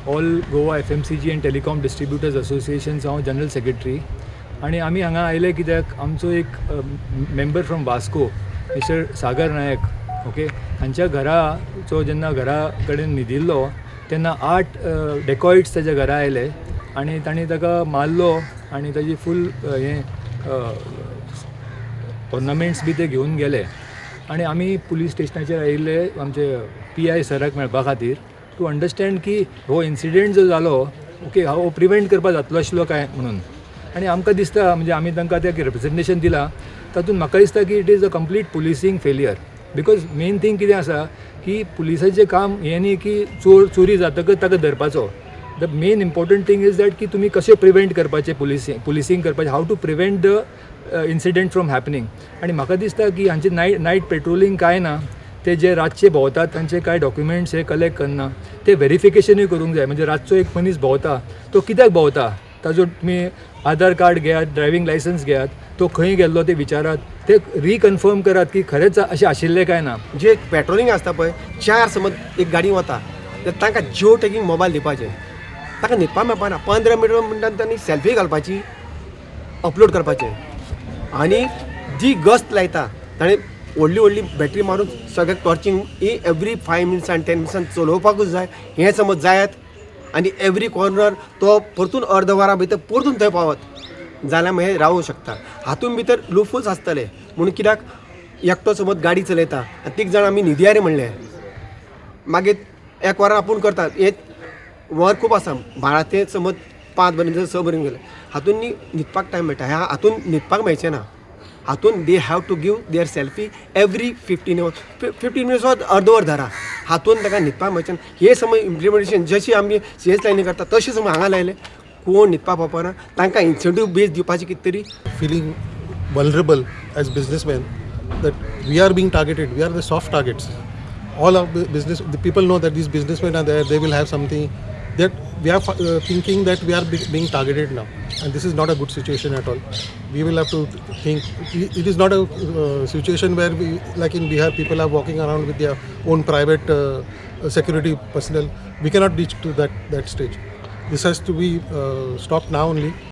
All Goa FMCG and Telecom Distributors असोसिएशनचो हांव general secretary आनी आमी हांगा आयले कित्याक आमचो एक member from Vasco, Mister Sagar Naik, okay, हांच्या घराचो जेन्ना घरा कडेन न्हिदिल्लो तेन्ना 8 डेकॉइट्स ताच्या घरा आयले आनी तांणी ताका मारलो आनी ताजी फूल हें ऑर्नामेंट्स बी ते घेवन गेले. आनी आमी पुलीस स्टेशनाचेर आयिल्ले आमचे पी I सराक मेळपा खातीर टू अंडरस्टँड की हो इन्सिडंट जो जालो, ओके, हो प्रिवेंट करपाक जातलो आशिल्लो काय म्हणून. आनी आमकां दिसता म्हणजे आमी तांकां तें रिप्रेजेंटेशन दिलां तातूंत म्हाका दिसता की it is a complete policing failure. Because main thing कितें आसा की पुलिसाचें काम हें न्ही की चोर चोरी जातकच ताका धरपाचो. The main important thing is that की तुमी कशें प्रिवेंट करपाचें, पुलिसींग करपाचें, how to prevent the incident from happening. आनी म्हाका दिसता की हांचे नायट पेट्रोलिंग कांय ना, ते जे रातचे भोंवतात तांचे कांय डॉक्युमेंट्स हे कलेक्ट करना, ते वेरिफिकेशनूय करूंक जाय. म्हणजे रातचो एक मनीस भोंवता तो कित्याक भोंवता ताजो तुमी आधार कार्ड घेयात, ड्रायव्हिंग लायसन्स घेयात, तो खंय गेल्लो ते विचारात, ते रिकन्फर्म करात की खरेंच अशें आशिल्लें काय ना. जे पेट्रोलिंग आसता पळय, 4 समज एक गाडी वता तर तांकां जिओ टॅगिंग मोबायल दिवपाचें, ताका न्हिदपाक मेळपाना. 15 मिनटां म्हणटा तांणी सेल्फी घालपाची, अपलोड करपाचें. आनी जी गस्त लायता ताणें व्हडली व्हडली बॅटरी मारून सगळ्याक टॉर्चिंग ही एवरी 5 मिनट्सान 10 मिनट्सान चलोवपाकूच जाय. हें समज जायत आनी एवरी कॉर्नर तो परतून अर्द वरां भितर परतून थंय पावत जाल्यार मागीर रावूंक शकता. हातून भितर लुफूच आसतले म्हणून कित्याक एकटो समज गाडी चलयता आनी 3 जाण आमी न्हिदया रे म्हणलें, मागीर एक वरां आपूण करता. हें वर खूब आसा, 12 ते समज 5 पर्यंत 6 पर्यंत गेले, हातून न्ही न्हिदपाक टायम मेळटा. ह्या हातून न्हिदपाक मेळचें ना. हातून they have to give their selfie every 15 minutes अर्द वर धरा, हातून ताका न्हिदपाक मेळचें ना. हे समज इम्प्लिमेंटेशन जशी आमी सी एस लायनी करता तशें समज हांगा लायलें, कोण न्हिदपाक पावपाना, तांकां इन्सेंटीव बेज दिवपाचें कितें तरी. Feeling vulnerable as businessmen that we are being targeted, we are the soft targets. All our business, the people know that these businessmen are there, they will have something, that we are thinking that we are being targeted now, and this is not a good situation at all. We will have to think, it is not a situation where we, like in Bihar, people are walking around with their own private security personnel. We cannot reach to that stage. This has to be stopped now only.